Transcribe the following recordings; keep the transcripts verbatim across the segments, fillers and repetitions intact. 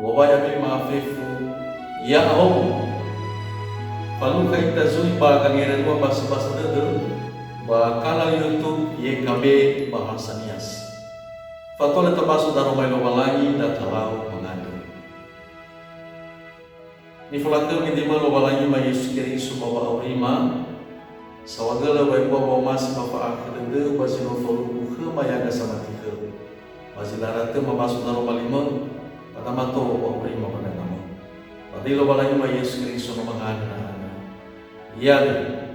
Owai ami ma'afefu, ya'ahowu. Falukha ita zui ba gangeralua basa-basa dödö ba kanal YouTube Y K B Bahasa Nias. Fatola tabaso daroma li Lowalangi, da talau mangandrö. Nifolakhömi döimö Lowalangi ma Yesu Keriso ba wa'aurima, saohagölö wa'ebua wa'omasi ba fa'akhö dödöu ba zi no falugu khöma ya'aga samati khöu. Ba zi lala tö mabaso daroma limö, ba damato wa'aurima ba dagamö. Ba döi Lowalangi ma Yesu Keriso no mangandrö ndra'aga. Ya'ahowu.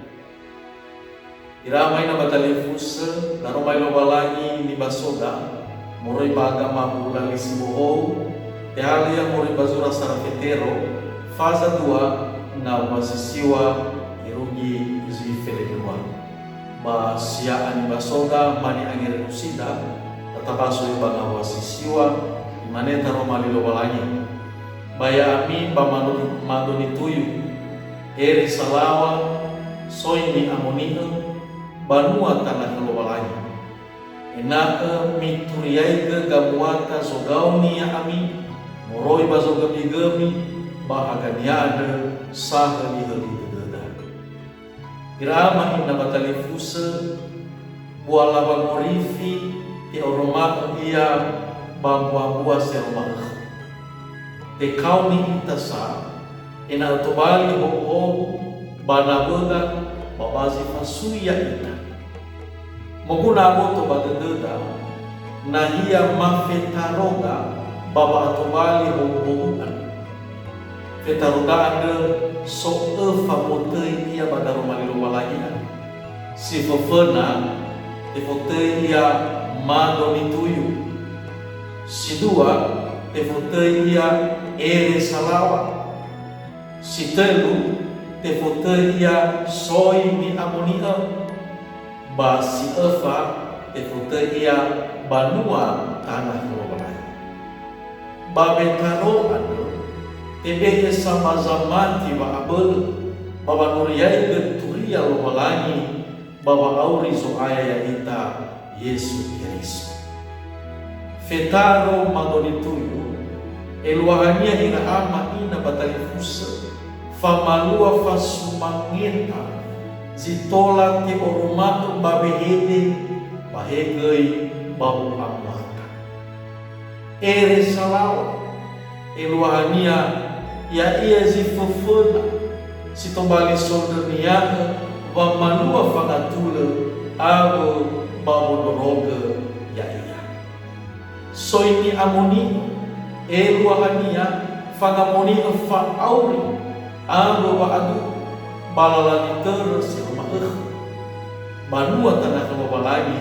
Ira ama ina ba talifusö, daroma li Lowalangi nibasoda, moroi ba agama hulali si bohou, tehalö ia moroi ba zura sara Fetero, faza dua, ngawua si siwa, irugi zi felendrua. Ba sia'a nibasoda, mane angererusida, tatabaso ia ba ngawua si siwa, imane taroma li Lowalangi. Ba ya'ami ba mado, mado nituyu, ere salaŵa, soi ni'amoni'ö, banua tana khö Lowalangi. Ena'ö mituriaigö gamuata zogaoni ya'ami moroi ba zogömigömi ba hagania andrö sahölihöli dödöda. Ira ama ina ba talifusö, buala wangorifi te'oroma'ö ia ba mbua-mbua seroma'ökhö. Tekaoni ita sa, ena'ö tobali howu-howu ba nawöda ba ba zi fasui ya'ita. Moguna aboto ba dödöda, nahia mafetaroda ba wa'atobali howu-howu andrö. Fetaroda andrö so öfa motöi ia ba daroma li Lowalangi andrö. Si föföna, tefotöi ia mado nituyu. Si dua, tefotöi ia ere salaŵa. Si tölu, tefotöi ia soi ni'amoni'ö. Ba si öfa, tefotöi ia banua tana khö Lowalangi. Ba wetaro andrö, tebe'e sama zamati wa'abölö, ba wanuriaigö turia Lowalangi, ba wa'auri Zo'aya ya'ita Yesu Keriso. Fetaro mado nituyu, eluahania ira ama ina ba talifusö, famalua fasumangeta zi tola te'oroma'ö ba wehede, ba he göi ba wa'amuata. Ere salaŵa, eluahania, ya'ia zi föföna, si tobali sondrönia'ö wamalua fangatulö awö ba wondrorogö ya'ia. Soi ni'amoni'ö, eluahania, fangamoni'ö fa'auri awö wa'aduhu ba lala nitörö si lö ma'ökhö. Banua tana khö Lowalangi,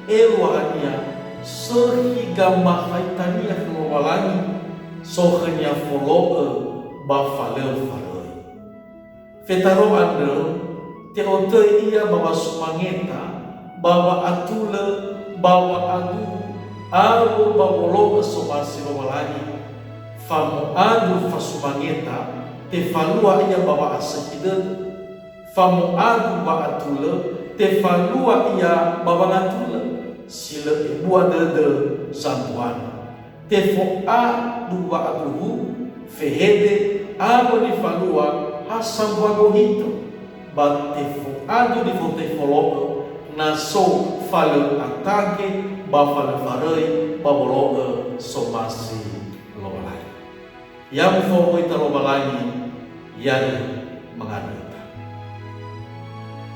eluahania, sökhi gamakhaitania khö Lowalangi, so khönia folo'ö ba falöfaröi. Fetaro andrö, te'otöi ia ba wasumangeta, ba wa'atulö, ba wa'aduhu, awö ba wolo'ö somasi Lowalangi. Famo'adu fasumangeta, tefalua ia ba wa'asökhi dödö. Famo'adu wa'atulö, tefalua ia ba wangatulö, si lö ebua dödö zambuana. Tefo'adu wa'aduhu, fehede, awö nifalua ha sambua gohitö. Ba tefo'adu nifotöi folo'ö, na so falö atage ba falö faröi ba wolo'ö somasi Lowalangi. Ya mufao'ö ita Lowalangi, ya manganö ita.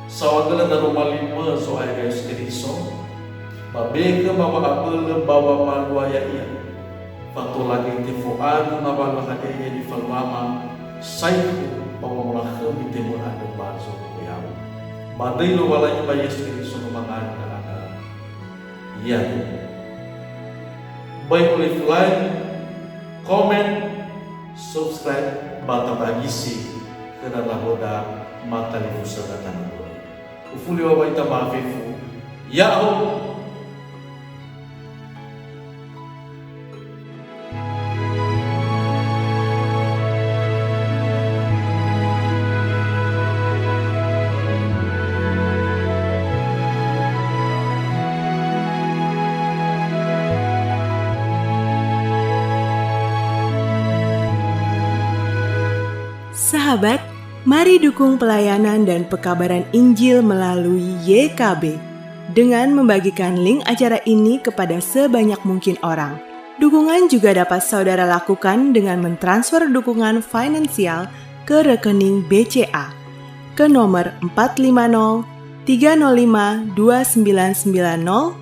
Saohagölö daroma limö Zo'aya Yesu Keriso, ba bekö ba wa'abölö ba wamalua ya'ia. Fatola göi tefo'adu ngawalö hadia ia nifaluama, saekhu ba wamolakhömi temö andrö ba zo'oyau. Ba döi Lowalangi ba Yesu Keriso no manganö ndra'aga. Ya'ia. Böi olive like, comment, subscribe, ba tabagisi khö ndra'aga ba talifusöda tanö. Ufuli wa ba ita ma'afefu. Ya'ahowu. Sahabat, mari dukung pelayanan dan pekabaran Injil melalui Y K B dengan membagikan link acara ini kepada sebanyak mungkin orang. Dukungan juga dapat saudara lakukan dengan mentransfer dukungan finansial ke rekening B C A ke nomor empat lima nol tiga nol lima dua sembilan sembilan nol,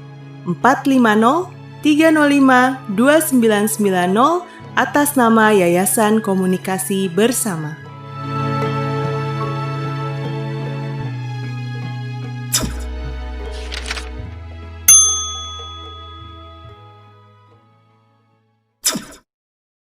empat lima nol tiga nol lima dua sembilan sembilan nol, atas nama Yayasan Komunikasi Bersama.